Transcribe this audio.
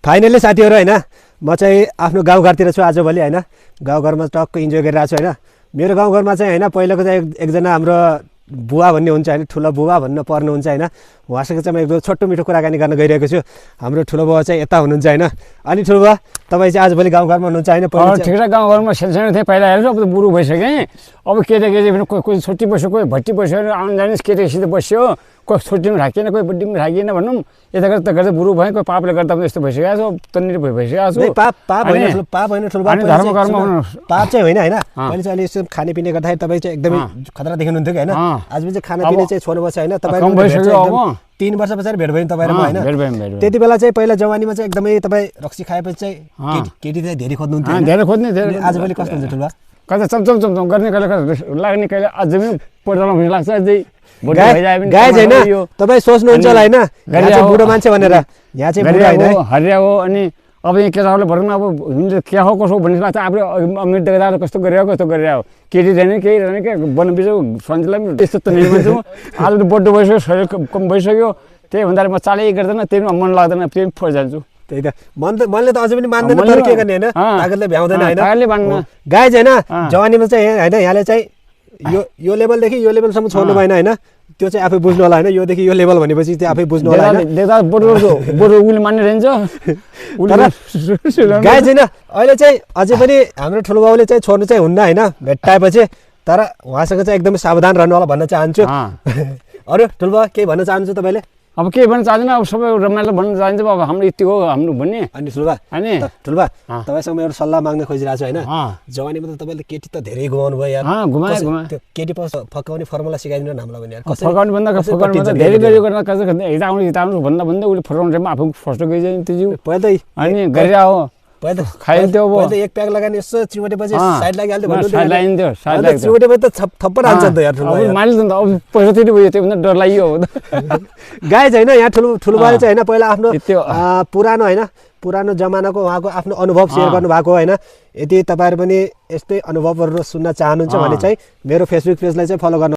finally साथीहरू होइन म चाहिँ आफ्नो गाउँघरतिर छु आजभोलि होइन गाउँघरमा टक्क इन्जोय गरिरहेको छु होइन मेरो गाउँघरमा चाहिँ होइन पहिलाको चाहिँ एकजना हाम्रो बुवा भन्ने हुन्छ होइन ठुलो बुवा भन्न पर्नुहुन्छ होइन उहाँसँग चाहिँ म एकदम छोटो मिठो कुराकानी गर्न गइरहेको छु हाम्रो ठुलो बुवा चाहिँ यता हुनुहुन्छ होइन अनि ठुलो बुवा तपाईँ चाहिँ आजभोलि गाउँघरमा हुनुहुन्छ होइन ठिक छ गाउँघरमा सानो थिएँ पहिला हेर्छु अब त बुढो भइसकेँ अब केटाकेटी पनि कोही छुट्टी बस्यो कोही भट्टी बस्यो आउनु जाने केटाकेसीसित बस्यो कोही छुट्टीमा राखिएन कोही बड्डीमा राखिएन भनौँ यता गर्दा गर्दा बुढो भएँ कोही पापले गर्दा पनि यस्तो भइसकेको छु तन्निर भइसकेको छु पाप होइन ठुलो धर्म कर्म पाप चाहिँ होइन होइन अहिले चाहिँ अहिले यसो खानेपिने गर्दाखेरि तपाईँ चाहिँ एकदमै खतरा देख्नुहुन्थ्यो कि होइन आज चाहिँ खानापिना चाहिँ छोड्नुपर्छ होइन तपाईँ 3 वर्ष पछाडि भेट भयो तपाईँ र म होइन त्यति बेला चाहिँ पहिला जवानीमा चाहिँ एकदमै तपाईँ रक्सी खाएपछि चाहिँ केटी चाहिँ धेरै खोज्नुहुन्थ्यो धेरै खोज्ने आजभोलि कस्तो हुन्छ ठुलो कता चमचम गर्ने कहिले लाग्ने कहिले अझै पर्दामा हुने लाग्छ अझै गाई छैन तपाईँ सोच्नुहुन्छ होला होइन यहाँ चाहिँ बुढो मान्छे भनेर यहाँ चाहिँ बुढो होइन हरिया हो अनि अब यहाँ केटाहरूले भनौँ न अब हिँड्दै के हो कसो भन्ने लाग्छ आफूले अमिर देख्दा कस्तो गरिरहेको कस्तो गरिरहेको केटी रहेन केही रहेन क्या बनबिजो सन्जीलाई पनि त्यस्तो त नै मान्छु आज बड्डो भइसक्यो शरीर कम भइसक्यो त्यही भन्दा म चालै गर्दैन त्यही मन लाग्दैन त्यही फर्स्ट जान्छु त्यही त मनले त अझै पनि मान्दैन तर के गर्ने होइन तागतले भ्याउँदैन होइन गाई छैन जवानीमा चाहिँ होइन यहाँले चाहिँ यो लेभलदेखि यो लेभलसम्म छोड्नु भएन होइन त्यो चाहिँ आफै बुझ्नु होला होइन योदेखि यो लेभल भनेपछि त्यो आफै बुझ्नु होला होइन बरु उसले मान्ने रहन्छ गाई छैन अहिले चाहिँ अझै पनि हाम्रो ठुलो बाउले चाहिँ छोड्नु चाहिँ हुन्न होइन भेट्टाएपछि तर उहाँसँग चाहिँ एकदमै सावधान रहनु होला भन्न चाहन्छु अरू ठुलो बाउ केही भन्न चाहन्छु तपाईँले अब के भन्न चाहँदैन अब सबै रमाइलो भन्न चाहन्छ अब हाम्रो यति हो हाम्रो भन्ने अनि ठुल्बा तपाईँसँग एउटा सल्लाह माग्न खोजिरहेको छु होइन जवानीमा त तपाईँले केटी त धेरै घुमाउनु भयो यार त्यो केटी फकाउने फर्मुला सिकाइदिनु हामीलाई भने यार फकाउने भन्दा धेरै गरी गर्न हिँड्दा आउनु भन्दा उसले फर्काउने टाइममा आफू फर्स्ट गइजाने त्यो पहिला अनि गरिरह हो खाइन्थ्यो अब एक प्याक लगाने यसो चिमटेपछि साइड लागिहाल्थ्यो भन्नु चिमटेपछि त थप्पड हाल्छ नि त यार ठुलो मालिस त अब पैसा तिर्नु भयो त्यो भन्दा डर लाग्यो गाई छैन यहाँ ठुलो बाले चाहिँ होइन पहिला आफ्नो पुरानो होइन पुरानो जमानाको उहाँको आफ्नो अनुभव सेयर गर्नुभएको होइन यदि तपाईँहरू पनि यस्तै अनुभवहरू सुन्न चाहनुहुन्छ भने चाहिँ मेरो फेसबुक पेजलाई चाहिँ फलो गर्नु